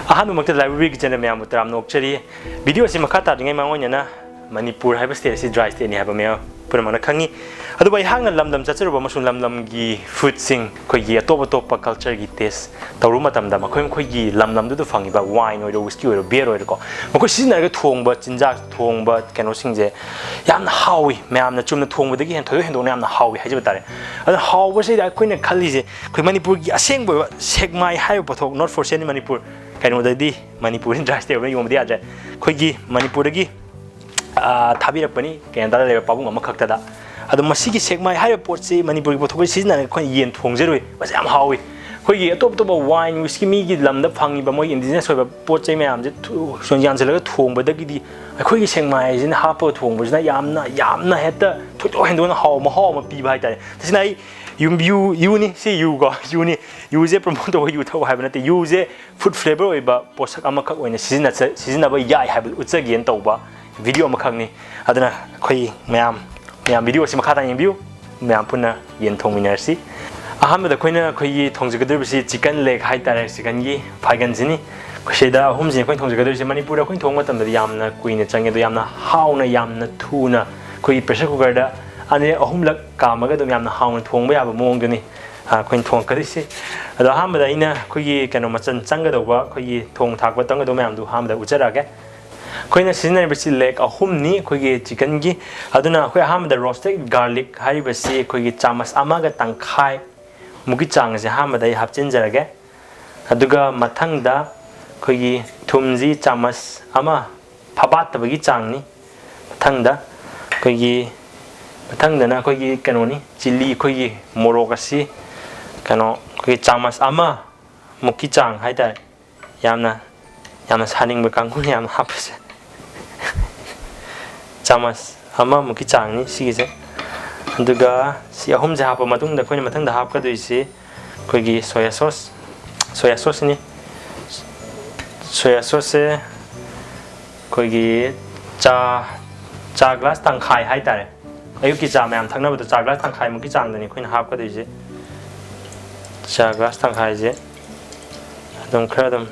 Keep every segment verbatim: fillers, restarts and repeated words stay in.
ꯑꯍꯥꯟꯕꯃꯛꯇ ꯂꯥꯏꯕ꯭ꯔꯦꯔꯤꯒꯤ channel ꯃꯌꯥꯝꯕꯨ ꯇꯔꯥꯝꯅ ꯑꯣꯛꯆꯔꯤ꯫ Video ꯑꯁꯤ ꯃꯈꯥ ꯇꯥꯗ꯭ꯔꯤꯉꯩ ꯃꯃꯥꯡ ꯑꯣꯏꯅ ꯃꯅꯤꯄꯨꯔ ꯍꯥꯏꯕ ꯁ꯭ꯇꯦꯠ ꯑꯁꯤ ꯗ꯭ꯔꯥꯏ ꯁ꯭ꯇꯦꯠꯅꯤ ꯍꯥꯏꯕ ꯃꯌꯥꯝ ꯄꯨꯝꯅꯃꯛꯅ ꯈꯪꯉꯤ꯫ ꯑꯗꯨꯕꯨ ꯑꯩꯍꯥꯛꯅ ꯂꯝ ꯂꯝ ꯆꯠꯆꯔꯨꯕ ꯑꯃꯁꯨꯡ ꯂꯝ ꯂꯝꯒꯤ ꯐꯨꯗꯁꯤꯡ, ꯑꯩꯈꯣꯏꯒꯤ ꯑꯇꯣꯞ ꯑꯇꯣꯞꯄ ꯀꯜꯆꯔꯒꯤ ꯇꯦꯁ ꯇꯧꯔꯨꯕ ꯃꯇꯝꯗ, ꯃꯈꯣꯏ ꯃꯈꯣꯏꯒꯤ ꯂꯝ ꯂꯝꯗꯨꯗ ꯐꯪꯉꯤꯕ ꯋꯥꯏꯟ ꯑꯣꯏꯔꯣ, ꯋꯤꯁꯀꯤ ꯑꯣꯏꯔꯣ, ꯕꯤꯌꯔ ꯑꯣꯏꯔꯣꯀꯣ, ꯃꯈꯣꯏ ꯁꯤꯖꯤꯟꯅꯔꯒ ꯊꯣꯡꯕ ꯆꯤꯟꯖꯥꯛ, ꯊꯣꯡꯕ ꯀꯩꯅꯣꯁꯤꯡꯁꯦ ꯌꯥꯝꯅ ꯍꯥꯎꯏ꯫ ꯃꯌꯥꯝꯅ ꯆꯨꯝꯅ ꯊꯣꯡꯕꯗꯒꯤ ꯍꯦꯟꯅ ꯊꯣꯏꯗꯣꯛ ꯍꯦꯟꯗꯣꯛꯅ ꯌꯥꯝꯅ ꯍꯥꯎꯏ ꯍꯥꯏꯖꯕ ꯇꯥꯔꯦ꯫ ꯑꯗꯨꯅ ꯍꯥꯎꯕꯁꯤꯗ ꯑꯩꯈꯣꯏꯅ ꯈꯜꯂꯤꯁꯦ, ꯑꯩꯈꯣꯏ ꯃꯅꯤꯄꯨꯔꯒꯤ ꯑꯁꯦꯡꯕ ꯑꯣꯏꯕ ꯁꯦꯛꯃꯥꯏ ꯍꯥꯏꯔꯤꯕ ꯄꯣꯠꯊꯣꯛ, not for sale in Manipur, ꯀꯩꯅꯣꯗꯗꯤ, ꯃꯅꯤꯄꯨꯔ ꯗ꯭ꯔꯥꯏ ꯁ꯭ꯇꯦꯠ ꯑꯣꯏꯕꯅ ꯌꯣꯟꯕꯗꯤ ꯌꯥꯗ꯭ꯔꯦ꯫ ꯑꯩꯈꯣꯏꯒꯤ ꯃꯅꯤꯄꯨꯔꯗꯒꯤ, ꯑꯥ, ꯊꯥꯕꯤꯔꯛꯄꯅꯤ ꯀꯦꯅꯗꯥꯗ ꯂꯩꯕ ꯄꯥꯕꯨꯡ ꯑꯃꯈꯛꯇꯗ꯫ ꯑꯗꯣ ꯃꯁꯤꯒꯤ ꯁꯦꯛꯃꯥꯏ ꯍꯥꯏꯔꯤꯕ ꯄꯣꯠꯁꯤ ꯃꯅꯤꯄꯨꯔꯒꯤ ꯄꯣꯠꯊꯣꯛ ꯑꯁꯤ ꯁꯤꯖꯤꯟꯅꯔꯒ ꯑꯩꯈꯣꯏꯅ ꯌꯦꯟ ꯊꯣꯡꯖꯔꯨꯏ꯫ ꯃꯁꯤ ꯌꯥꯝ ꯍꯥꯎꯏ꯫ ꯑꯩꯈꯣꯏꯒꯤ ꯑꯇꯣꯞ ꯑꯇꯣꯞꯄ ꯋꯥꯏꯟ, ꯋꯤꯁꯀꯤ, ꯃꯤꯒꯤ ꯂꯝꯗ ꯐꯪꯉꯤꯕ ꯃꯣꯏꯒꯤ ꯏꯟꯗꯤꯖꯤꯅꯁ ꯑꯣꯏꯕ ꯄꯣꯠ ꯆꯩ ꯃꯌꯥꯝꯁꯦ ꯊꯨ-, ꯁꯨꯝ ꯌꯥꯟꯁꯤꯜꯂꯒ ꯊꯣꯡꯕꯗꯒꯤꯗꯤ ꯑꯩꯈꯣꯏꯒꯤ ꯁꯦꯛꯃꯥꯏꯁꯤꯅ ꯍꯥꯞꯄꯒ ꯊꯣꯡꯕꯁꯤꯅ ꯌꯥꯝꯅ, ꯌꯥꯝꯅ ꯍꯦꯛꯇ ꯊꯣꯏꯗꯣꯛ ꯍꯦꯟꯗꯣꯛꯅ ꯍꯥꯎ-, ꯃꯍꯥꯎ ꯑꯃ ꯄꯤꯕ ꯍꯥꯏꯇꯥꯔꯦ꯫ ꯇꯁꯦꯡꯅ ꯑꯩ ꯌꯨꯝ-, ꯌꯨ, ꯌꯨꯅꯤ, ꯁꯤ ꯌꯨꯀꯣ, ꯌꯨꯅꯤ꯫ ꯌꯨꯁꯦ ꯄ꯭ꯔꯣꯃꯣꯠ ꯇꯧꯕ, ꯌꯨ ꯊꯛꯎ ꯍꯥꯏꯕ ꯅꯠꯇꯦ꯫ ꯌꯨꯁꯦ ꯐꯨꯗ ꯐ꯭ꯂꯦꯕꯔ ꯑꯣꯏꯕ ꯄꯣꯠꯁꯛ ꯑꯃꯈꯛ ꯑꯣꯏꯅ ꯁꯤꯖꯤꯟꯅ-, ꯁꯤꯖꯤꯟꯅꯕ ꯌꯥꯏ ꯍꯥꯏꯕꯗꯨ ꯎꯠꯆꯒꯦꯅ ꯇꯧꯕ ꯚꯤꯗꯤꯑꯣ ꯑꯃꯈꯛꯅꯤ꯫ ꯑꯗꯨꯅ ꯑꯩꯈꯣꯏ ꯃꯌꯥꯝ, ꯃꯌꯥꯝ ꯚꯤꯗꯤꯑꯣ ꯑꯁꯤ ꯃꯈꯥ ꯇꯥꯅ ꯌꯦꯡꯕꯤꯌꯨ꯫ ꯃꯌꯥꯝ ꯄꯨꯟꯅ ꯌꯦꯟ ꯊꯣꯡꯃꯤꯟꯅꯔꯁꯤ꯫ ꯑꯍꯥꯟꯕꯗ ꯑꯩꯈꯣꯏꯅ ꯑꯩꯈꯣꯏꯒꯤ ꯊꯣꯡꯖꯒꯗꯧꯔꯤꯕꯁꯤ ꯆꯤꯀꯟ ꯂꯦꯒ ꯍꯥꯏꯇꯥꯔꯦ, ꯆꯤꯀꯟꯒꯤ ꯐꯥꯏꯒꯟꯁꯤꯅꯤ꯫ ꯑꯩꯈꯣꯏ ꯁꯤꯗ ꯑꯍꯨꯝꯁꯤꯅꯤ ꯑꯩꯈꯣꯏꯅ ꯊꯣꯡꯖꯒꯗꯧꯔꯤꯁꯦ꯫ ꯃꯅꯤꯄꯨꯔꯗ ꯑꯩꯈꯣꯏꯅ ꯊꯣꯡꯕ ꯃꯇꯝꯗꯗꯤ ꯌꯥꯝꯅ ꯀꯨꯏꯅ ꯆꯪꯉꯦ, ꯑꯗꯣ ꯌꯥꯝꯅ ꯍꯥꯎꯅ, ꯌꯥꯝꯅ ꯊꯨꯅ ꯑꯩꯈꯣꯏꯒꯤ ꯄ꯭ꯔꯦꯁꯔ ꯀꯨꯀꯔꯗ ꯑꯅꯤꯔꯛ ꯑꯍꯨꯝꯂꯛ ꯀꯥꯝꯃꯒ ꯑꯗꯨꯝ ꯌꯥꯝꯅ ꯍꯥꯎꯅ ꯊꯣꯡꯕ ꯌꯥꯕ ꯃꯑꯣꯡꯗꯨꯅꯤ, ꯑ, ꯑꯩꯈꯣꯏꯅ ꯊꯣꯡꯉꯛꯀꯗꯣꯏꯁꯦ꯫ ꯑꯗꯣ ꯑꯍꯥꯟꯕꯗ ꯑꯩꯅ ꯑꯩꯈꯣꯏꯒꯤ ꯀꯩꯅꯣ ꯃꯆꯜ ꯆꯪꯒꯗꯧꯕ, ꯑꯩꯈꯣꯏꯒꯤ ꯊꯣꯡ ꯊꯥꯛꯄ ꯆꯪꯒꯗꯧꯕ ꯃꯌꯥꯝꯗꯨ ꯑꯍꯥꯟꯕꯗ ꯎꯠꯆꯔꯛꯑꯒꯦ꯫ ꯑꯩꯈꯣꯏꯅ ꯁꯤꯖꯤꯟꯅꯔꯤꯕꯁꯤ ꯂꯦꯒ ꯑꯍꯨꯝꯅꯤ ꯑꯩꯈꯣꯏꯒꯤ ꯆꯤꯀꯟꯒꯤ꯫ ꯑꯗꯨꯅ ꯑꯩꯈꯣꯏ ꯑꯍꯥꯟꯕꯗ ꯔꯣꯁꯇꯦꯠ ꯒꯥꯔꯂꯤꯛ ꯍꯥꯏꯔꯤꯕꯁꯤ ꯑꯩꯈꯣꯏꯒꯤ ꯆꯥꯃꯁ ꯑꯃꯒ ꯇꯪꯈꯥꯏ ꯃꯨꯛꯀꯤ ꯆꯥꯡꯁꯦ ꯑꯍꯥꯟꯕꯗ ꯑꯩ ꯍꯥꯞꯆꯤꯟꯖꯔꯒꯦ꯫ ꯑꯗꯨꯒ ꯃꯊꯪꯗ ꯑꯩꯈꯣꯏꯒꯤ ꯊꯨꯝꯁꯤ ꯆꯥꯃꯁ ꯑꯃ ꯐꯕꯥꯠꯇꯕꯒꯤ ꯆꯥꯡꯅꯤ꯫ ꯃꯊꯪꯗ ꯑꯩꯈꯣꯏꯒꯤ, ꯃꯊꯪꯗꯅ ꯑꯩꯈꯣꯏꯒꯤ ꯀꯩꯅꯣꯅꯤ, ꯆꯤꯂꯤ, ꯑꯩꯈꯣꯏꯒꯤ ꯃꯣꯔꯣꯛ ꯑꯁꯤ ꯀꯩꯅꯣ, ꯑꯩꯈꯣꯏꯒꯤ ꯆꯥꯃꯁ ꯑꯃ ꯃꯨꯛꯀꯤ ꯆꯥꯡ ꯍꯥꯏꯇꯥꯔꯦ꯫ ꯌꯥꯝꯅ, ꯌꯥꯝꯅ ꯁꯥꯅꯤꯡꯕ ꯀꯥꯡꯕꯨꯅ ꯌꯥꯝꯅ ꯍꯥꯞꯄꯁꯦ꯫ ꯆꯥꯃꯁ ꯑꯃꯃꯨꯛꯀꯤ ꯆꯥꯡꯅꯤ ꯁꯤꯒꯤꯁꯦ꯫ ꯑꯗꯨꯒ ꯁꯤ ꯑꯍꯨꯝꯁꯦ ꯍꯥꯞꯄ ꯃꯇꯨꯡꯗ ꯑꯩꯈꯣꯏꯅ ꯃꯊꯪꯗ ꯍꯥꯞꯀꯗꯣꯏꯁꯤ ꯑꯩꯈꯣꯏꯒꯤ ꯁꯣꯌꯥ ꯁꯣꯁ, ꯁꯣꯌꯥ ꯁꯣꯁꯁꯤꯅꯤ꯫ ꯁꯣꯌꯥ ꯁꯣꯁꯁꯦ ꯑꯩꯈꯣꯏꯒꯤ ꯆꯥ, ꯆꯥ ꯒ꯭ꯂꯥꯁ ꯇꯪꯈꯥꯏ ꯍꯥꯏꯇꯥꯔꯦ꯫ ꯑꯌꯨꯛꯀꯤ ꯆꯥ ꯃꯌꯥꯝ ꯊꯛꯅꯕꯗꯣ ꯆꯥ ꯒ꯭ꯂꯥꯁ ꯇꯪꯈꯥꯏꯃꯨꯛꯀꯤ ꯆꯥꯡꯗꯅꯤ ꯑꯩꯈꯣꯏꯅ ꯍꯥꯞꯀꯗꯣꯏꯁꯦ꯫ ꯆꯥ ꯒ꯭ꯂꯥꯁ ꯇꯪꯈꯥꯏꯁꯦ ꯑꯗꯨꯝ ꯈꯔ ꯑꯗꯨꯝ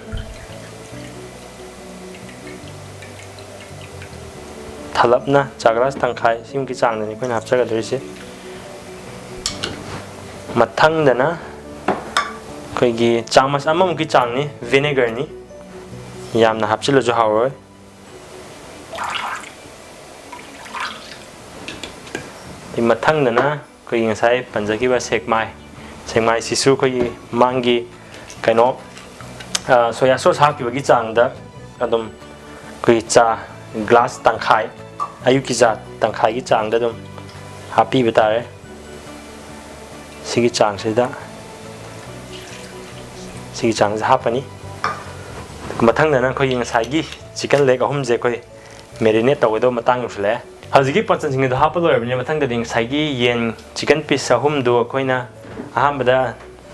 ꯄꯨꯂꯞꯅ ꯆꯥ ꯒ꯭ꯂꯥꯁ ꯇꯪꯈꯥꯏ ꯁꯤꯃꯨꯛꯀꯤ ꯆꯥꯡꯗꯅꯤ ꯑꯩꯈꯣꯏꯅ ꯍꯥꯞꯆꯒꯗꯣꯔꯤꯁꯦ꯫ ꯃꯊꯪꯗꯅ ꯑꯩꯈꯣꯏꯒꯤ ꯆꯥꯃꯁ ꯑꯃꯃꯨꯛꯀꯤ ꯆꯥꯡꯅꯤ ꯚꯤꯅꯦꯒꯔꯅꯤ, ꯌꯥꯝꯅ ꯍꯥꯞꯆꯤꯜꯂꯁꯨ ꯍꯥꯎꯔꯣꯏ꯫ ꯑꯗꯩ ꯃꯊꯪꯗꯅ ꯑꯩꯈꯣꯏꯒꯤ ꯉꯁꯥꯏ ꯄꯟꯖꯈꯤꯕ ꯁꯦꯛꯃꯥꯏ, ꯁꯦꯛꯃꯥꯏꯁꯤꯁꯨ ꯑꯩꯈꯣꯏꯒꯤ ꯃꯥꯡꯒꯤ ꯀꯩꯅꯣ, ꯁꯣꯌꯥ ꯁꯣꯁ ꯍꯥꯞꯈꯤꯕꯒꯤ ꯆꯥꯡꯗ ꯑꯗꯨꯝ ꯑꯩꯈꯣꯏꯒꯤ ꯆꯥ ꯒ꯭ꯂꯥꯁ ꯇꯪꯈꯥꯏ, ꯑꯌꯨꯛꯀꯤ ꯆꯥ ꯇꯪꯈꯥꯏꯒꯤ ꯆꯥꯡꯗ ꯑꯗꯨꯝ ꯍꯥꯞꯄꯤꯕ ꯇꯥꯔꯦ꯫ ꯁꯤꯒꯤ ꯆꯥꯡꯁꯤꯗ, ꯁꯤꯒꯤ ꯆꯥꯡꯁꯤꯗ ꯍꯥꯞꯄꯅꯤ꯫ ꯃꯊꯪꯗꯅ ꯑꯩꯈꯣꯏꯒꯤ ꯉꯁꯥꯏꯒꯤ ꯆꯤꯀꯟ ꯂꯦꯒ ꯑꯍꯨꯝꯁꯦ ꯑꯩꯈꯣꯏ ꯃꯦꯔꯤꯅꯦꯠ ꯇꯧꯒꯗꯧꯕ ꯃꯇꯥꯡ ꯌꯧꯁꯤꯜꯂꯛꯑꯦ꯫ ꯍꯧꯖꯤꯛꯀꯤ ꯄꯣꯠꯆꯪꯁꯤꯡ ꯑꯗꯨ ꯍꯥꯞꯄ ꯂꯣꯏꯔꯕꯅꯤꯅ, ꯃꯊꯪꯗꯗꯤ ꯉꯁꯥꯏꯒꯤ ꯌꯦꯟ ꯆꯤꯀꯟ ꯄꯤꯁ ꯑꯍꯨꯝꯗꯨ ꯑꯩꯈꯣꯏꯅ ꯑꯍꯥꯟꯕꯗ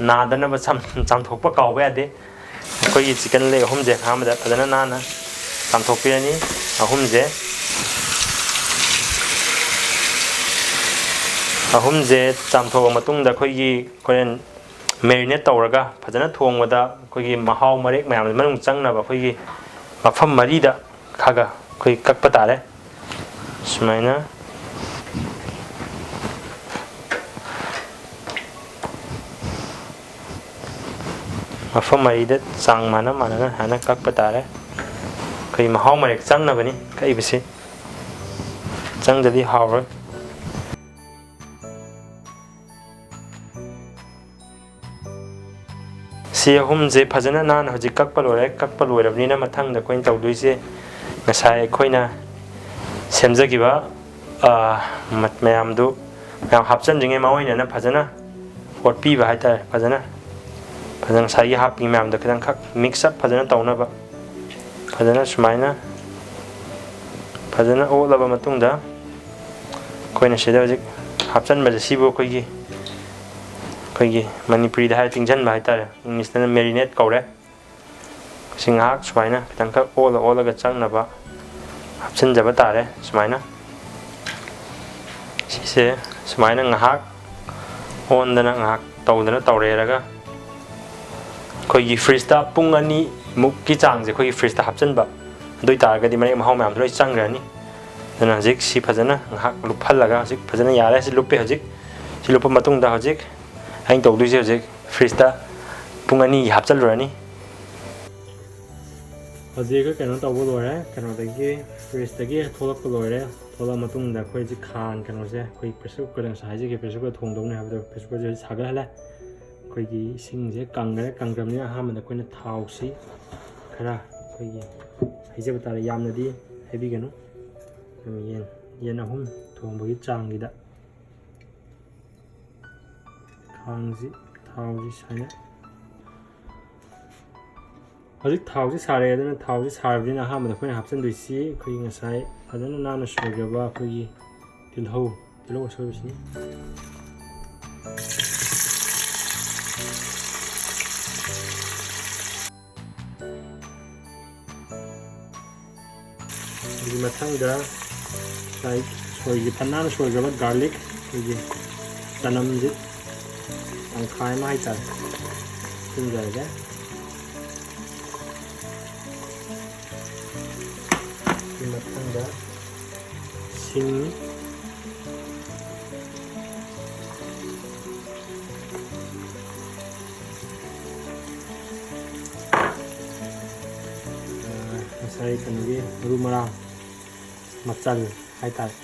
ꯅꯥꯗꯅꯕ ꯆꯥꯝ-, ꯆꯥꯝꯊꯣꯛꯄ ꯀꯥꯎꯕ ꯌꯥꯗꯦ꯫ ꯑꯩꯈꯣꯏꯒꯤ ꯆꯤꯀꯟ ꯂꯦꯒ ꯑꯍꯨꯝꯁꯦ ꯑꯍꯥꯟꯕꯗ ꯐꯖꯅ ꯅꯥꯟꯅ ꯆꯥꯝꯊꯣꯛꯄꯤꯔꯅꯤ꯫ ꯑꯍꯨꯝꯁꯦ, ꯑꯍꯨꯝꯁꯦ ꯆꯥꯝꯊꯣꯛꯑ ꯃꯇꯨꯡꯗ ꯑꯩꯈꯣꯏꯒꯤ ꯍꯣꯔꯦꯟ ꯃꯦꯔꯤꯅꯦꯠ ꯇꯧꯔꯒ ꯐꯖꯅ ꯊꯣꯡꯕꯗ ꯑꯩꯈꯣꯏꯒꯤ ꯃꯍꯥꯎ ꯃꯔꯦꯛ ꯃꯌꯥꯝꯁꯦ ꯃꯅꯨꯡ ꯆꯪꯅꯕ ꯑꯩꯈꯣꯏꯒꯤ ꯃꯐꯝ ꯃꯔꯤꯗ ꯈꯔ ꯈꯔ ꯑꯩꯈꯣꯏ ꯀꯛꯄ ꯇꯥꯔꯦ꯫ ꯁꯨꯃꯥꯏꯅ ꯃꯐꯝ ꯃꯔꯤꯗ ꯆꯥꯡ ꯃꯥꯟꯅ ꯃꯥꯟꯅꯅ ꯍꯥꯏꯅ ꯀꯛꯄ ꯇꯥꯔꯦ꯫ ꯑꯩꯈꯣꯏ ꯃꯍꯥꯎ ꯃꯔꯦꯛ ꯆꯪꯅꯕꯅꯤ ꯀꯛꯏꯕꯁꯤ, ꯆꯪꯗ꯭ꯔꯗꯤ ꯍꯥꯎꯔꯣꯏ꯫ ꯁꯤ ꯑꯍꯨꯝꯁꯦ ꯐꯖꯅ ꯅꯥꯟꯅ ꯍꯧꯖꯤꯛ ꯀꯛꯄ ꯂꯣꯏꯔꯦ꯫ ꯀꯛꯄ ꯂꯣꯏꯔꯕꯅꯤꯅ ꯃꯊꯪꯗ ꯑꯩꯈꯣꯏꯅ ꯇꯧꯗꯣꯏꯁꯦ ꯉꯁꯥꯏ ꯑꯩꯈꯣꯏꯅ ꯁꯦꯝꯖꯈꯤꯕ, ꯑ, ꯃ-, ꯃꯌꯥꯝꯗꯨ ꯃꯌꯥꯝ ꯍꯥꯞꯆꯤꯟꯗ꯭ꯔꯤꯉꯩ ꯃꯃꯥꯡ ꯑꯣꯏꯅ ꯐꯖꯅ ꯑꯣꯠꯄꯤꯕ ꯍꯥꯏꯇꯥꯔꯦ꯫ ꯐꯖꯅ, ꯐꯖꯅ ꯉꯁꯥꯏꯒꯤ ꯍꯥꯞꯄꯤ ꯃꯌꯥꯝꯗꯣ ꯈꯤꯇꯪꯈꯛ mix up ꯐꯖꯅ ꯇꯧꯅꯕ ꯐꯖꯅ ꯁꯨꯃꯥꯏꯅ ꯐꯖꯅ ꯑꯣꯠꯂꯕ ꯃꯇꯨꯡꯗ, ꯑꯩꯈꯣꯏꯅ ꯁꯤꯗ ꯍꯧꯖꯤꯛ ꯍꯥꯞꯆꯤꯟꯕꯁꯦ, ꯁꯤꯕꯨ ꯑꯩꯈꯣꯏꯒꯤ, ꯑꯩꯈꯣꯏꯒꯤ ꯃꯅꯤꯄꯨꯔꯤꯗ ꯍꯥꯏꯔ ꯇꯤꯡꯁꯤꯟꯕ ꯍꯥꯏꯇꯥꯔꯦ, ꯏꯪꯂꯤꯁꯇꯅ ꯃꯦꯔꯤꯅꯦꯠ ꯀꯧꯔꯦ꯫ ꯁꯤ ꯉꯥꯏꯍꯥꯛ ꯁꯨꯃꯥꯏꯅ ꯈꯤꯇꯪꯈꯛ ꯑꯣꯜꯂ ꯑꯣꯜꯂꯒ ꯆꯪꯅꯕ ꯍꯥꯞꯆꯤꯟꯖꯕ ꯇꯥꯔꯦ꯫ ꯁꯨꯃꯥꯏꯅ ꯁꯤꯁꯦ ꯁꯨꯃꯥꯏꯅ ꯉꯥꯏꯍꯥꯛ ꯑꯣꯟꯗꯅ, ꯉꯥꯏꯍꯥꯛ ꯇꯧꯗꯅ ꯇꯧꯔꯦꯔꯒ, ꯑꯩꯈꯣꯏꯒꯤ ꯐ꯭ꯔꯤꯖꯇ ꯄꯨꯡ ꯑꯅꯤꯃꯨꯛꯀꯤ ꯆꯥꯡꯁꯦ ꯑꯩꯈꯣꯏꯒꯤ ꯐ꯭ꯔꯤꯖꯇ ꯍꯥꯞꯆꯤꯟꯕ꯫ ꯑꯗꯨ ꯑꯣꯏꯇꯥꯔꯒꯗꯤ ꯃꯔꯦꯛ ꯃꯍꯥꯎ ꯃꯌꯥꯝꯗꯣ ꯂꯣꯏ ꯆꯪꯈ꯭ꯔꯅꯤ꯫ ꯑꯗꯨꯅ ꯍꯧꯖꯤꯛ ꯁꯤ ꯐꯖꯅ ꯉꯥꯏꯍꯥꯛ ꯂꯨꯞꯍꯜꯂꯒ, ꯍꯧꯖꯤꯛ ꯐꯖꯅ ꯌꯥꯔꯦ꯫ ꯁꯤ ꯂꯨꯞꯄꯦ꯫ ꯍꯧꯖꯤꯛ ꯁꯤ ꯂꯨꯞꯄ ꯃꯇꯨꯡꯗ ꯍꯧꯖꯤꯛ ꯑꯩꯅ ꯇꯧꯗꯣꯏꯁꯦ, ꯍꯧꯖꯤꯛ ꯐ꯭ꯔꯤꯖꯇ ꯄꯨꯡ ꯑꯅꯤꯒꯤ ꯍꯥꯞꯆꯜꯂꯨꯔꯅꯤ꯫ ꯍꯧꯖꯤꯛ ꯑꯩꯈꯣꯏ ꯀꯩꯅꯣ ꯇꯧꯕ ꯂꯣꯏꯔꯦ, ꯀꯩꯅꯣꯗꯒꯤ, ꯐ꯭ꯔꯤꯖꯇꯒꯤ ꯊꯣꯛꯂꯛꯄ ꯂꯣꯏꯔꯦ꯫ ꯊꯣꯛꯂꯛꯑ ꯃꯇꯨꯡꯗ ꯑꯩꯈꯣꯏ ꯍꯧꯖꯤꯛ ꯈꯥꯡ ꯀꯩꯅꯣꯁꯦ, ꯑꯩꯈꯣꯏ ꯄ꯭ꯔꯦꯁꯔ ꯀꯨꯀꯔꯗ ꯉꯁꯥꯏ ꯍꯥꯏꯖꯈꯤꯕ, ꯄ꯭ꯔꯦꯁꯔ ꯀꯨꯀꯔ ꯊꯣꯡꯗꯧꯅꯦ ꯍꯥꯏꯕꯗꯣ, ꯄ꯭ꯔꯦꯁꯔ ꯀꯨꯀꯔꯁꯦ ꯁꯥꯒꯠꯍꯜꯂꯦ꯫ ꯑꯩꯈꯣꯏꯒꯤ ꯏꯁꯤꯡꯁꯦ ꯀꯪꯈ꯭ꯔꯦ꯫ ꯀꯪꯈ꯭ꯔꯕꯅꯤꯅ ꯑꯍꯥꯟꯕꯗ ꯑꯩꯈꯣꯏꯅ ꯊꯥꯎꯁꯤ ꯈꯔ, ꯑꯩꯈꯣꯏꯒꯤ ꯍꯩꯖꯕ ꯇꯥꯔꯦ, ꯌꯥꯝꯅꯗꯤ ꯍꯩꯕꯤꯒꯅꯨ꯫ ꯑꯗꯨꯝ ꯌꯦꯟ, ꯌꯦꯟ ꯑꯍꯨꯝ ꯊꯣꯡꯕꯒꯤ ꯆꯥꯡꯒꯤꯗ ꯈꯥꯡꯁꯤ, ꯊꯥꯎꯁꯤ ꯁꯨꯃꯥꯏꯅ꯫ ꯍꯧꯖꯤꯛ ꯊꯥꯎꯁꯤ ꯁꯥꯔꯦ꯫ ꯑꯗꯨꯅ ꯊꯥꯎꯁꯤ ꯁꯥꯔꯕꯅꯤꯅ ꯑꯍꯥꯟꯕꯗ ꯑꯩꯈꯣꯏꯅ ꯍꯥꯞꯆꯤꯟꯗꯣꯏꯁꯤ ꯑꯩꯈꯣꯏꯒꯤ ꯉꯁꯥꯏ ꯐꯖꯅ ꯅꯥꯟꯅ ꯁꯣꯏꯈ꯭ꯔꯕ ꯑꯩꯈꯣꯏꯒꯤ ꯇꯤꯜꯍꯧ, ꯇꯤꯜꯍꯧ ꯑꯁꯣꯏꯕꯁꯤꯅꯤ꯫ ꯑꯗꯨꯒꯤ ꯃꯊꯪꯗ ꯉꯁꯥꯏ ꯁꯣꯏꯒꯤ-, ꯐꯅꯥꯟꯅ ꯁꯣꯏꯈ꯭ꯔꯕ ꯒꯥꯔꯂꯤꯛ, ꯑꯩꯈꯣꯏꯒꯤ ꯆꯅꯝꯁꯤ ꯇꯪꯈꯥꯏ ꯑꯃ ꯍꯥꯏꯇꯥꯔꯦ ꯍꯥꯞꯆꯤꯟꯖꯔꯒꯦ꯫ ꯑꯗꯨꯒꯤ ꯃꯊꯪꯗ ꯁꯤꯡ, ꯉꯁꯥꯏ ꯀꯩꯅꯣꯒꯤ ꯃꯔꯨ ꯃꯔꯥꯡ ꯃꯆꯜ ꯍꯥꯏꯇꯥꯔꯦ꯫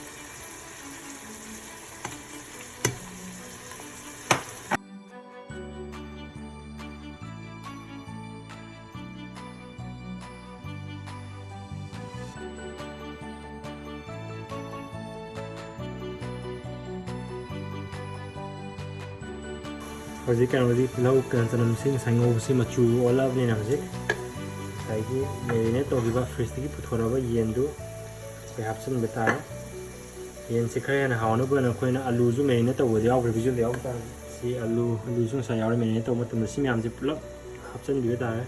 ꯍꯧꯖꯤꯛ ꯀꯩꯅꯣꯗꯤ ꯇꯤꯜꯍꯧ, ꯆꯅꯝꯁꯤ ꯉꯁꯥꯏ ꯉꯧꯕꯁꯤ ꯃꯆꯨ ꯑꯣꯜꯂꯛꯑꯕꯅꯤꯅ ꯍꯧꯖꯤꯛ ꯉꯁꯥꯏꯒꯤ ꯃꯦꯔꯤꯅꯦꯠ ꯇꯧꯈꯤꯕ ꯐ꯭ꯔꯤꯖꯇꯒꯤ ꯄꯨꯊꯣꯔꯛꯑꯕ ꯌꯦꯟꯗꯨ ꯑꯩꯈꯣꯏ ꯍꯥꯞꯆꯤꯟꯕ ꯇꯥꯔꯦ꯫ ꯌꯦꯟꯁꯤ ꯈꯔ ꯍꯦꯟꯅ ꯍꯥꯎꯅꯕ ꯑꯣꯏꯅ ꯑꯩꯈꯣꯏꯅ ꯑꯂꯨꯁꯨ ꯃꯦꯔꯤꯅꯦꯠ ꯇꯧꯕꯗ ꯌꯥꯎꯈ꯭ꯔꯦ, ꯚꯤꯖꯨꯑꯦꯜꯗ ꯌꯥꯎꯕ ꯇꯥꯔꯦ꯫ ꯁꯤ ꯑꯂꯨ, ꯑꯂꯨꯁꯨ ꯉꯁꯥꯏ ꯌꯥꯎꯔꯦ꯫ ꯃꯦꯔꯤꯅꯦꯠ ꯇꯧꯕ ꯃꯇꯝꯗ ꯁꯤ ꯃꯌꯥꯝꯁꯦ ꯄꯨꯂꯞ ꯍꯥꯞꯆꯤꯟꯕꯤꯕ ꯇꯥꯔꯦ꯫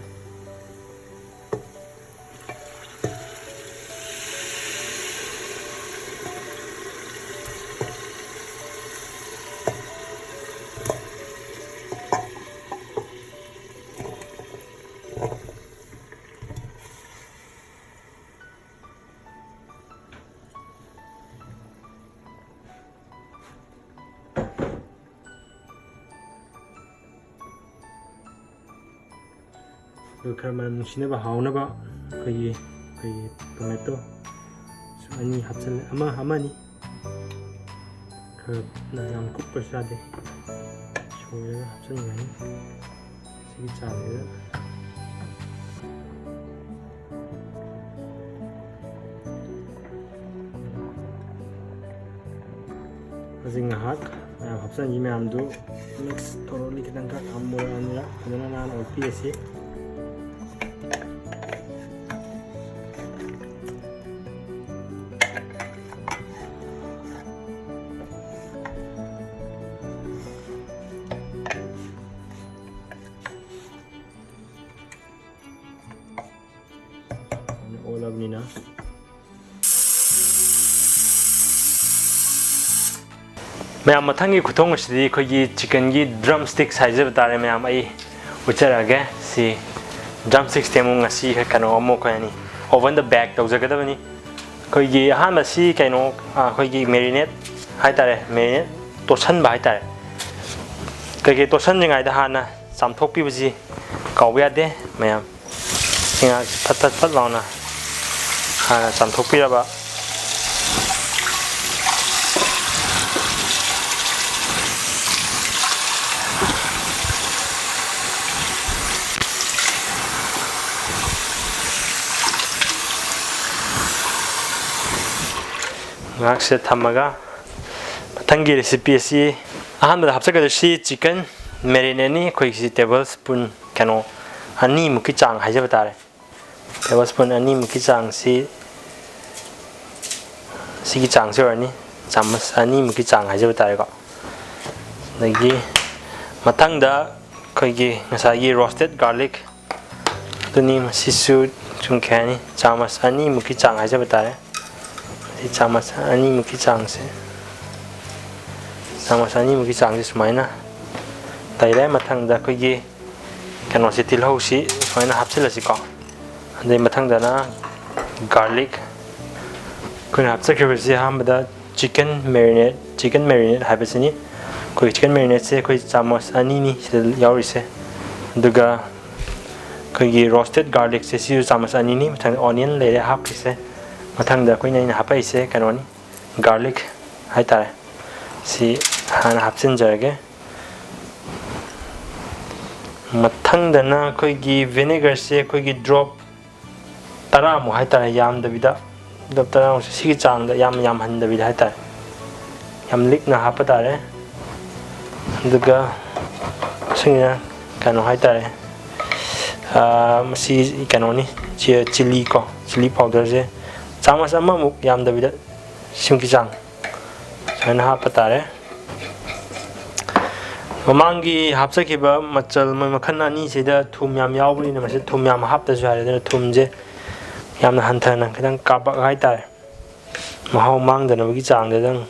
ꯑꯗꯨꯒ ꯈꯔ ꯃꯅꯝ ꯅꯨꯡꯁꯤꯅꯕ, ꯍꯥꯎꯅꯕ ꯑꯩꯈꯣꯏꯒꯤ, ꯑꯩꯈꯣꯏꯒꯤ tomato ꯁꯨ ꯑꯅꯤ ꯍꯥꯞꯆꯤꯜꯂꯦ, ꯑꯃ, ꯑꯃꯅꯤ꯫ ꯈꯔ ꯌꯥꯝ ꯀꯨꯞꯄꯁꯨ ꯌꯥꯗꯦ, ꯁꯣꯏꯔꯒ ꯍꯥꯞꯆꯤꯟꯈ꯭ꯔꯅꯤ꯫ ꯁꯤꯒꯤ ꯆꯥꯡꯁꯤꯗ ꯍꯧꯖꯤꯛ ꯉꯥꯏꯍꯥꯛ ꯃꯌꯥꯝ ꯍꯥꯞꯆꯤꯟꯈꯤ ꯃꯌꯥꯝꯗꯨ mix thoroughly ꯈꯤꯇꯪꯈꯛ ꯑꯃꯨꯔꯛ ꯑꯅꯤꯔꯛ ꯐꯖꯅ ꯅꯥꯟꯅ ꯑꯣꯠꯄꯤꯔꯁꯤ꯫ ꯑꯣꯜꯂꯕꯅꯤꯅ ꯃꯌꯥꯝ, ꯃꯊꯪꯒꯤ ꯈꯨꯊꯣꯡ ꯑꯁꯤꯗꯤ ꯑꯩꯈꯣꯏꯒꯤ chicken ꯒꯤ drum sticks ꯍꯥꯏꯖꯕ ꯇꯥꯔꯦ꯫ ꯃꯌꯥꯝ, ꯑꯩ ꯎꯠꯆꯔꯛꯑꯒꯦ꯫ ꯁꯤ drum sticks ꯇꯤ ꯑꯃꯨꯛ ꯉꯁꯤ ꯀꯩꯅꯣ ꯑꯃꯨꯛ ꯑꯩꯈꯣꯏ ꯑꯅꯤ oven ꯗ bake ꯇꯧꯖꯒꯗꯕꯅꯤ꯫ ꯑꯩꯈꯣꯏꯒꯤ ꯑꯍꯥꯟꯕ ꯁꯤ ꯀꯩꯅꯣ, ꯑ, ꯑꯩꯈꯣꯏꯒꯤ marinade ꯍꯥꯏꯇꯥꯔꯦ, marinade ꯇꯣꯠꯁꯟꯕ ꯍꯥꯏꯇꯥꯔꯦ꯫ ꯀꯩꯀꯩ ꯇꯣꯠꯁꯟꯗ꯭ꯔꯤꯉꯩꯗ ꯍꯥꯟꯅ ꯆꯥꯝꯊꯣꯛꯄꯤꯕꯁꯤ ꯀꯥꯎꯕ ꯌꯥꯗꯦ ꯃꯌꯥꯝ꯫ ꯁꯤ ꯉꯥꯏꯍꯥꯛ ꯐꯠ ꯐꯠ ꯐꯠ ꯂꯥꯎꯅ ꯍꯥꯟꯅ ꯆꯥꯝꯊꯣꯛꯄꯤꯔꯕ꯫ ꯉꯥꯏꯍꯥꯛꯁꯤꯗ ꯊꯝꯃꯒ ꯃꯊꯪꯒꯤ recipe ꯑꯁꯤ ꯑꯍꯥꯟꯕꯗ ꯍꯥꯞꯆꯒꯗꯣꯏꯁꯤ chicken marinade ꯅꯤ꯫ ꯑꯩꯈꯣꯏꯒꯤꯁꯤ table spoon ꯀꯩꯅꯣ ꯑꯅꯤꯃꯨꯛꯀꯤ ꯆꯥꯡ ꯍꯥꯏꯖꯕ ꯇꯥꯔꯦ꯫ Table spoon ꯑꯅꯤꯃꯨꯛꯀꯤ ꯆꯥꯡꯁꯤ, ꯁꯤꯒꯤ ꯆꯥꯡꯁꯤ ꯑꯣꯏꯔꯅꯤ, ꯆꯥꯃꯁ ꯑꯅꯤꯃꯨꯛꯀꯤ ꯆꯥꯡ ꯍꯥꯏꯖꯕ ꯇꯥꯔꯦꯀꯣ꯫ ꯑꯗꯒꯤ ꯃꯊꯪꯗ ꯑꯩꯈꯣꯏꯒꯤ ꯉꯁꯥꯏꯒꯤ roasted garlic ꯑꯗꯨꯅꯤ, ꯃꯁꯤꯁꯨ ꯁꯨꯝ ꯀꯩ ꯍꯥꯏꯅꯤ, ꯆꯥꯃꯁ ꯑꯅꯤꯃꯨꯛꯀꯤ ꯆꯥꯡ ꯍꯥꯏꯖꯕ ꯇꯥꯔꯦ꯫ ꯁꯤ ꯆꯥꯃꯁ ꯑꯅꯤꯃꯨꯛꯀꯤ ꯆꯥꯡꯁꯦ, ꯆꯥꯃꯁ ꯑꯅꯤꯃꯨꯛꯀꯤ ꯆꯥꯡꯁꯦ ꯁꯨꯃꯥꯏꯅ ꯂꯩꯔꯦ꯫ ꯃꯊꯪꯗ ꯑꯩꯈꯣꯏꯒꯤ ꯀꯩꯅꯣꯁꯤ, ꯇꯤꯜꯍꯧꯁꯤ ꯁꯨꯃꯥꯏꯅ ꯍꯥꯞꯆꯤꯜꯂꯁꯤꯀꯣ꯫ ꯑꯗꯩ ꯃꯊꯪꯗꯅ garlic꯫ ꯑꯩꯈꯣꯏꯅ ꯍꯥꯞꯆꯈ꯭ꯔꯤꯕꯁꯤ ꯑꯍꯥꯟꯕꯗ chicken marinade, chicken marinade ꯍꯥꯏꯕꯁꯤꯅꯤ꯫ ꯑꯩꯈꯣꯏ chicken marinade ꯁꯦ ꯑꯩꯈꯣꯏ ꯆꯥꯃꯁ ꯑꯅꯤꯅꯤ ꯁꯤꯗ ꯌꯥꯎꯔꯤꯁꯦ꯫ ꯑꯗꯨꯒ ꯑꯩꯈꯣꯏꯒꯤ roasted garlicꯁꯦ ꯁꯤꯁꯨ ꯆꯥꯃꯁ ꯑꯅꯤꯅꯤ꯫ ꯃꯊꯪꯗ onion ꯂꯩꯔꯦ ꯍꯥꯞꯈ꯭ꯔꯤꯁꯦ꯫ ꯃꯊꯪꯗ ꯑꯩꯈꯣꯏꯅ, ꯑꯩꯅ ꯍꯥꯞꯄꯛꯏꯁꯦ ꯀꯩꯅꯣꯅꯤ, garlic ꯍꯥꯏꯇꯥꯔꯦ꯫ ꯁꯤ ꯍꯥꯟꯅ ꯍꯥꯞꯆꯤꯟꯖꯔꯒꯦ꯫ ꯃꯊꯪꯗꯅ ꯑꯩꯈꯣꯏꯒꯤ vinegarꯁꯦ ꯑꯩꯈꯣꯏꯒꯤ drop ꯇꯔꯥꯃꯨꯛ ꯍꯥꯏꯇꯥꯔꯦ, ꯌꯥꯝꯗꯕꯤꯗ꯫ Drop ꯇꯔꯥꯃꯨꯛꯁꯦ ꯁꯤꯒꯤ ꯆꯥꯡꯗ, ꯌꯥꯝ ꯌꯥꯝꯍꯟꯗꯕꯤꯗ ꯍꯥꯏꯇꯥꯔꯦ, ꯌꯥꯝ ꯂꯤꯛꯅ ꯍꯥꯞꯄ ꯇꯥꯔꯦ꯫ ꯑꯗꯨꯒ ꯁꯤꯅ ꯀꯩꯅꯣ ꯍꯥꯏꯇꯥꯔꯦ, ꯑꯥ, ꯃꯁꯤ ꯀꯩꯅꯣꯅꯤ, ꯆꯤ-, chilli ꯀꯣ, chilli powderꯁꯦ ꯆꯥꯃꯁ ꯑꯃꯃꯨꯛ, ꯌꯥꯝꯗꯕꯤꯗ, ꯁꯤꯃꯨꯛꯀꯤ ꯆꯥꯡ ꯁꯨꯃꯥꯏꯅ ꯍꯥꯞꯄ ꯇꯥꯔꯦ꯫ ꯃꯃꯥꯡꯒꯤ ꯍꯥꯞꯆꯈꯤꯕ ꯃꯆꯜ ꯃꯈꯜ ꯑꯅꯤꯁꯤꯗ ꯊꯨꯝ ꯌꯥꯝ ꯌꯥꯎꯕꯅꯤꯅ ꯃꯁꯤ ꯊꯨꯝ ꯌꯥꯝ ꯍꯥꯞꯇ꯭ꯔꯁꯨ ꯌꯥꯔꯦ꯫ ꯑꯗꯨꯅ ꯊꯨꯝꯁꯦ ꯌꯥꯝꯅ ꯍꯟꯊꯅ ꯈꯤꯇꯪ ꯀꯥꯕꯛ ꯍꯥꯏꯇꯥꯔꯦ, ꯃꯍꯥꯎ ꯃꯥꯡꯗꯅꯕꯒꯤ ꯆꯥꯡꯗꯗꯪ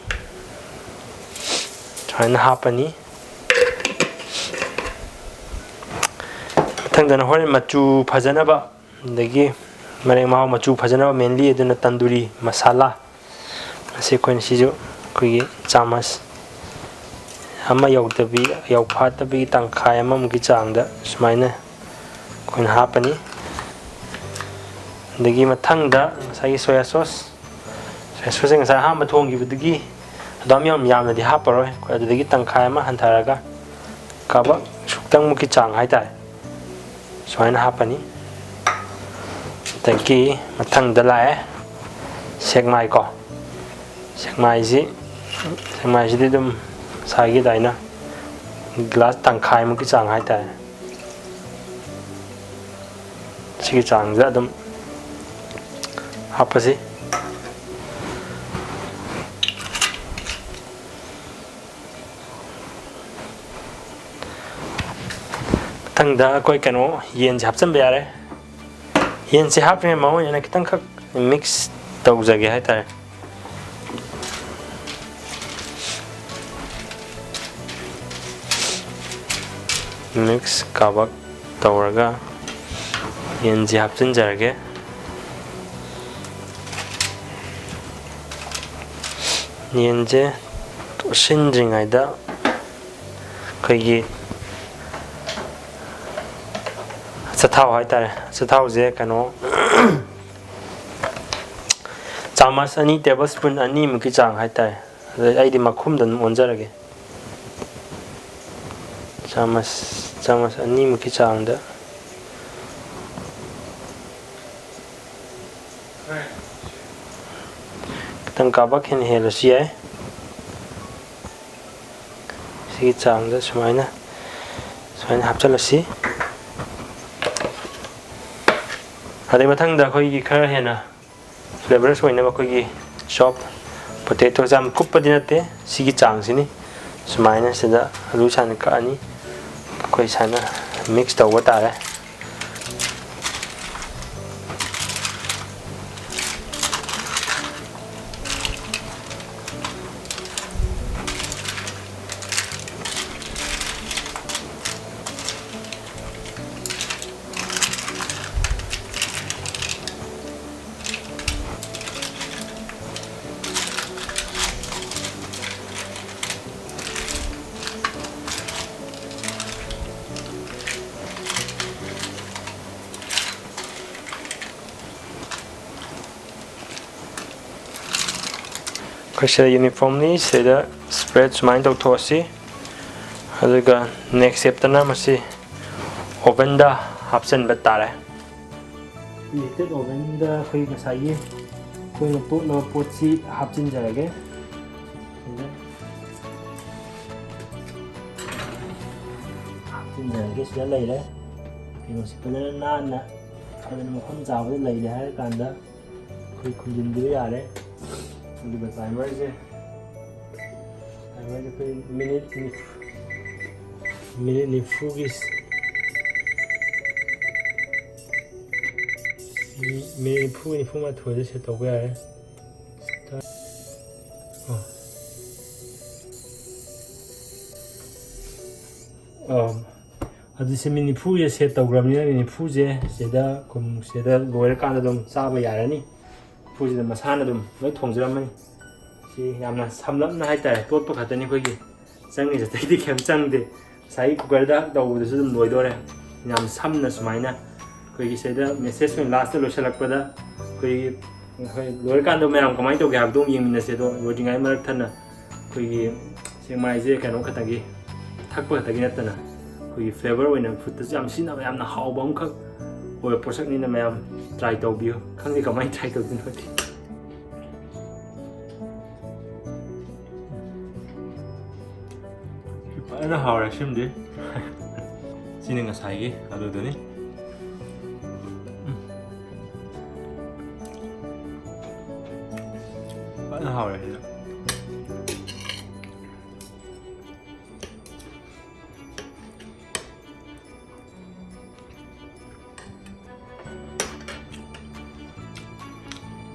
ꯁꯨꯃꯥꯏꯅ ꯍꯥꯞꯄꯅꯤ꯫ ꯃꯊꯪꯗꯅ ꯍꯣꯔꯦꯟ ꯃꯆꯨ ꯐꯖꯅꯕ, ꯑꯗꯒꯤ ꯃꯔꯦꯛ ꯃꯍꯥꯎ, ꯃꯆꯨ ꯐꯖꯅꯕ mainly ꯑꯗꯨꯅ ꯇꯟꯗꯨꯔꯤ ꯃꯁꯥꯂꯥ꯫ ꯑꯁꯤ ꯑꯩꯈꯣꯏꯅ, ꯁꯤꯁꯨ ꯑꯩꯈꯣꯏꯒꯤ ꯆꯥꯃꯁ ꯑꯃ ꯌꯧꯗꯕꯤ, ꯌꯧꯐꯥꯠꯇꯕꯤꯒꯤ ꯇꯪꯈꯥꯏ ꯑꯃꯃꯨꯛꯀꯤ ꯆꯥꯡꯗ ꯁꯨꯃꯥꯏꯅ ꯑꯩꯈꯣꯏꯅ ꯍꯥꯞꯄꯅꯤ꯫ ꯑꯗꯒꯤ ꯃꯊꯪꯗ ꯉꯁꯥꯏꯒꯤ soya sauce, soya sauceꯁꯦ ꯉꯁꯥꯏ ꯑꯍꯥꯟꯕ ꯊꯣꯡꯈꯤꯕꯗꯨꯒꯤ ꯑꯗꯨꯝ ꯌꯥꯝ ꯌꯥꯝꯅꯗꯤ ꯍꯥꯞꯄꯔꯣꯏ꯫ ꯑꯩꯈꯣꯏ ꯑꯗꯨꯗꯒꯤ ꯇꯪꯈꯥꯏ ꯑꯃ ꯍꯟꯊꯔꯒ ꯀꯕꯛ ꯁꯨꯛꯇꯪꯃꯨꯛꯀꯤ ꯆꯥꯡ ꯍꯥꯏꯇꯥꯔꯦ, ꯁꯨꯃꯥꯏꯅ ꯍꯥꯞꯄꯅꯤ꯫ ꯑꯗꯒꯤ ꯃꯊꯪꯗ ꯂꯥꯛꯑꯦ ꯁꯦꯛꯃꯥꯏ ꯀꯣ꯫ ꯁꯦꯛꯃꯥꯏꯁꯤ, ꯁꯦꯛꯃꯥꯏꯁꯤꯗꯤ ꯑꯗꯨꯝ ꯉꯁꯥꯏꯒꯤ ꯑꯗꯨꯃꯥꯏꯅ glass ꯇꯪꯈꯥꯏꯃꯨꯛꯀꯤ ꯆꯥꯡ ꯍꯥꯏꯇꯥꯔꯦ, ꯁꯤꯒꯤ ꯆꯥꯡꯁꯤꯗ ꯑꯗꯨꯝ ꯍꯥꯞꯄꯁꯤ꯫ ꯃꯊꯪꯗ ꯑꯩꯈꯣꯏ ꯀꯩꯅꯣ, ꯌꯦꯟꯁꯦ ꯍꯥꯞꯆꯤꯟꯕ ꯌꯥꯔꯦ꯫ ꯌꯦꯟꯁꯦ ꯍꯥꯞꯇ꯭ꯔꯤꯉꯩ ꯃꯃꯥꯡ ꯑꯣꯏꯅ ꯈꯤꯇꯪꯈꯛ mix ꯇꯧꯖꯒꯦ ꯍꯥꯏꯇꯥꯔꯦ꯫ Mix ꯀꯥꯕꯛ ꯇꯧꯔꯒ ꯌꯦꯟꯁꯦ ꯍꯥꯞꯆꯤꯟꯖꯔꯒꯦ꯫ ꯌꯦꯟꯁꯦ ꯇꯣꯠꯁꯤꯟꯗ꯭ꯔꯤꯉꯩꯗ ꯑꯩꯈꯣꯏꯒꯤ ꯑꯆꯥꯊꯥꯎ ꯍꯥꯏꯇꯥꯔꯦ꯫ ꯑꯆꯥꯊꯥꯎꯁꯦ ꯀꯩꯅꯣ, ꯆꯥꯃꯁ ꯑꯅꯤ, ꯇꯦꯕꯜ ꯁ꯭ꯄꯨꯟ ꯑꯅꯤꯃꯨꯛꯀꯤ ꯆꯥꯡ ꯍꯥꯏꯇꯥꯔꯦ꯫ ꯑꯗꯩ ꯑꯩꯗꯤ ꯃꯈꯨꯝꯗ ꯑꯗꯨꯝ ꯑꯣꯟꯖꯔꯒꯦ꯫ ꯆꯥꯃꯁ, ꯆꯥꯃꯁ ꯑꯅꯤꯃꯨꯛꯀꯤ ꯆꯥꯡꯗ꯫ ꯈꯤꯇꯪ ꯀꯥꯕꯛ ꯍꯦꯟꯅ ꯍꯦꯜꯂꯁꯨ ꯌꯥꯏ꯫ ꯁꯤꯒꯤ ꯆꯥꯡꯗ ꯁꯨꯃꯥꯏꯅ, ꯁꯨꯃꯥꯏꯅ ꯍꯥꯞꯆꯤꯜꯂꯁꯤ꯫ ꯑꯗꯩ ꯃꯊꯪꯗ ꯑꯩꯈꯣꯏꯒꯤ ꯈꯔ ꯍꯦꯟꯅ flavours ꯑꯣꯏꯅꯕ ꯑꯩꯈꯣꯏꯒꯤ chopped potato, ꯌꯥꯝ ꯀꯨꯞꯄꯗꯤ ꯅꯠꯇꯦ, ꯁꯤꯒꯤ ꯆꯥꯡꯁꯤꯅꯤ꯫ ꯁꯨꯃꯥꯏꯅ ꯁꯤꯗ ꯑꯂꯨ ꯁꯨꯃꯥꯏꯅ ꯀꯛꯑꯅꯤ꯫ ꯑꯩꯈꯣꯏ ꯁꯨꯃꯥꯏꯅ mix ꯇꯧꯕ ꯇꯥꯔꯦ꯫ ꯑꯩꯈꯣꯏ ꯁꯤꯗ uniformly ꯁꯤꯗ spread ꯁꯨꯃꯥꯏꯅ ꯇꯧꯊꯣꯛꯑꯁꯤ꯫ ꯑꯗꯨꯒ next stepꯇꯅ ꯃꯁꯤ ovenꯗ ꯍꯥꯞꯆꯤꯟꯕ ꯇꯥꯔꯦ꯫ Preheated ovenꯗ ꯑꯩꯈꯣꯏ ꯉꯁꯥꯏꯒꯤ ꯑꯩꯈꯣꯏꯅ ꯇꯣꯠꯅꯕ ꯄꯣꯠꯁꯤ ꯍꯥꯞꯆꯤꯟꯖꯔꯒꯦ꯫ ꯍꯥꯞꯆꯤꯟꯖꯔꯒꯦ꯫ ꯁꯤꯗ ꯂꯩꯔꯦ꯫ ꯀꯩꯅꯣꯁꯤ ꯐꯖꯅ ꯅꯥꯟꯅ, ꯐꯖꯅ ꯃꯐꯝ ꯆꯥꯕꯗ ꯂꯩꯔꯦ ꯍꯥꯏꯔ ꯀꯥꯟꯗ ꯑꯩꯈꯣꯏ ꯈꯨꯝꯖꯤꯟꯕꯤꯕ ꯌꯥꯔꯦ꯫ ꯑꯗꯨꯒ timerꯁꯦ, timerꯁꯦ ꯑꯩꯈꯣꯏ minute ꯅꯤꯐꯨ, minute ꯅꯤꯐꯨꯒꯤ, minute ꯅꯤꯐꯨ, ꯅꯤꯐꯨ ꯃꯥꯊꯣꯏꯗ set ꯇꯧꯕ ꯌꯥꯔꯦ꯫ Start꯫ ꯑꯣ꯫ ꯑꯣ꯫ ꯑꯗꯨ ꯁꯤ minute ꯅꯤꯐꯨꯁꯦ set ꯇꯧꯈ꯭ꯔꯕꯅꯤꯅ, minute ꯅꯤꯐꯨꯁꯦ ꯁꯤꯗ ꯈꯨꯝ-, ꯁꯤꯗ ꯂꯣꯏꯔꯀꯥꯟꯗ ꯑꯗꯨꯝ ꯆꯥꯕ ꯌꯥꯔꯅꯤ꯫ ꯅꯤꯐꯨꯁꯤꯗ ꯃꯁꯥꯅ ꯑꯗꯨꯝ ꯂꯣꯏ ꯊꯣꯡꯖꯔꯝꯃꯅꯤ꯫ ꯁꯤ ꯌꯥꯝꯅ ꯁꯝꯂꯞꯅ ꯍꯥꯏꯇꯥꯔꯦ, ꯇꯣꯠꯄ ꯈꯛꯇꯅꯤ ꯑꯩꯈꯣꯏꯒꯤ ꯆꯪꯉꯤꯁꯦ, ꯑꯇꯩꯗꯤ ꯀꯩꯝ ꯆꯪꯗꯦ꯫ ꯉꯁꯥꯏꯒꯤ cookerꯗ ꯇꯧꯕꯗꯨꯁꯨ ꯑꯗꯨꯝ ꯂꯣꯏꯗꯣꯔꯦ꯫ ꯌꯥꯝ ꯁꯝꯅ ꯁꯨꯃꯥꯏꯅ ꯑꯩꯈꯣꯏꯒꯤ ꯁꯤꯗ message ꯑꯣꯏꯅ last ꯂꯣꯏꯁꯤꯜꯂꯛꯄꯗ ꯑꯩꯈꯣꯏꯒꯤ, ꯑꯩꯈꯣꯏ ꯂꯣꯏꯔꯀꯥꯟꯗ ꯃꯌꯥꯝ ꯀꯃꯥꯏꯅ ꯇꯧꯒꯦ ꯍꯥꯏꯕꯗꯣ ꯑꯃꯨꯛ ꯌꯦꯡꯃꯤꯟꯅꯁꯦ꯫ ꯑꯗꯣ ꯂꯣꯏꯗ꯭ꯔꯤꯉꯩ ꯃꯔꯛ ꯊꯟꯅ ꯑꯩꯈꯣꯏꯒꯤ ꯁꯦꯛꯃꯥꯏꯁꯦ ꯀꯩꯅꯣ ꯈꯛꯇꯒꯤ, ꯊꯛꯄ ꯈꯛꯇꯒꯤ ꯅꯠꯇꯅ ꯑꯩꯈꯣꯏꯒꯤ flavor ꯑꯣꯏꯅ foodꯇꯁꯨ ꯌꯥꯝ ꯁꯤꯖꯤꯟꯅꯕ ꯌꯥꯝꯅ ꯍꯥꯎꯕ ꯑꯃꯈꯛ ꯑꯣꯏꯕ ꯄꯣꯠꯁꯛꯅꯤꯅ ꯃꯌꯥꯝ try ꯇꯧꯕꯤꯌꯨ꯫ ꯈꯪꯗꯦ ꯀꯃꯥꯏꯅ try ꯇꯧꯗꯣꯏꯅꯣ ꯈꯪꯗꯦ꯫ ꯐꯖꯅ ꯍꯥꯎꯔꯦ ꯁꯤꯃꯗꯤ꯫ ꯁꯤꯅ ꯉꯁꯥꯏꯒꯤ ꯑꯗꯨꯗꯨꯅꯤ꯫ ꯎꯝ꯫ ꯐꯖꯅ ꯍꯥꯎꯔꯦ ꯁꯤꯗ꯫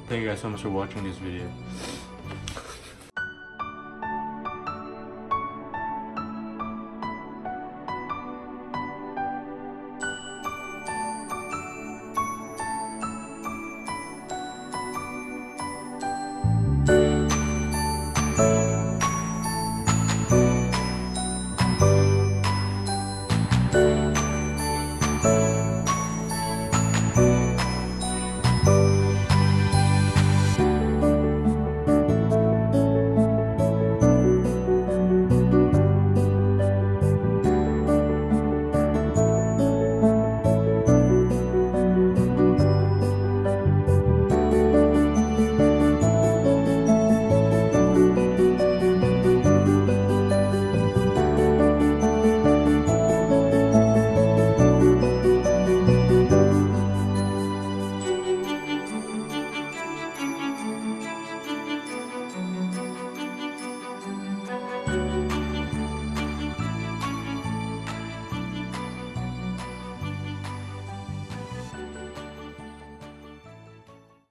Thank you guys so much for watching this video.